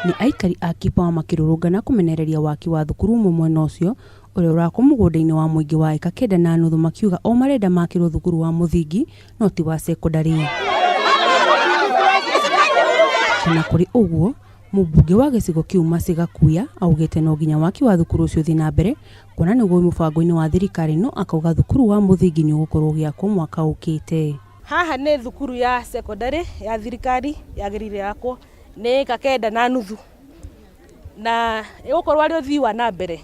Nĩ aikari a Kipawa makĩrũrũngana kũmenereria waki wa thukuru ũmwe mwena ũcio ũrĩa ũrakwo mũgũnda-inĩ wa mũingĩ wa ĩka 9.5 makiuga o marenda makĩrwo thukuru wa mũthingi no ti wa cekondarĩ. Ona kũrĩ ũguo, mũmbunge wa gĩcigo kĩu Mercy Gakuya augĩte no nginya waki wa thukuru ũcio ũthiĩ na mbere kuona nĩguo wĩ mũbango-inĩ wa thirikari no akauga thukuru wa mũthingi nĩ ũgũkorwo ũgĩakwo mwaka ũkĩte. Haha nĩ thukuru ya secondary ya thirikari yagĩrĩire yakwo nĩ ĩka 9.5 na ĩgũkorwo arĩ ũthii wa na mbere.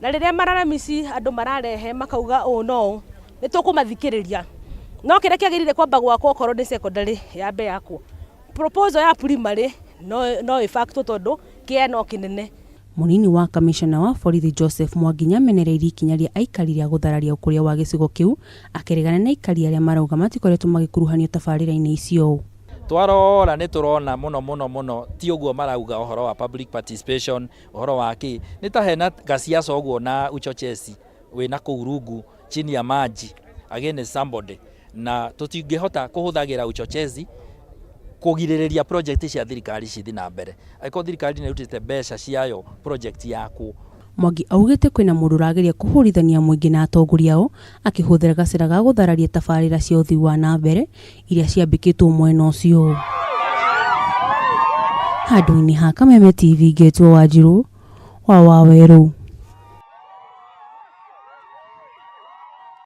Na rĩrĩa malalamishi andũ mararehe makauga ũũ na ũũ, nĩ tũkũmathikĩrĩria. No kĩrĩa kĩagĩrĩire kwamba gwakwo okorwo nĩ secondary yambe yakwo. Proposal ya primary no ĩ factor tondũ kĩea no kĩnene. Mũnini wa kamishona wa borithi Joseph Mwangi nĩamenereirie ikinya rĩa aikari rĩa gũthararia ũkũria wa gĩcigo kĩu akĩregana na aikari arĩa marauga matikoretwo magĩkuruhanio tabarĩra-inĩ icio. Twarora nĩ tũrona mũno mũno mũno ti ũguo marauga ũhoro wa public participation, ũhoro wa kĩ, nĩ ta hena gasiasa ũguo na uchochezi wĩna kũu rungu chini ya maji against somebody, na tũtingĩhota kũhũthagĩra uchochezi kũgirĩrĩria project cia thirikari cithi na mbere. Angĩkorwo thirikari nĩ ĩrutĩte mbeca ciayo project yakwo. Mwangi augĩte kwĩna mũndũ ũrageria kũhũrithania mũingĩ na atongoria ao akĩhũthĩra gacĩra ga gũthararia tabarĩra cia ũthii wa na mbere iria ciambĩkĩtwo mwena ũcio. Handũ-inĩ ha Kameme TV ngetwo Wanjirũ wa Wawerũ.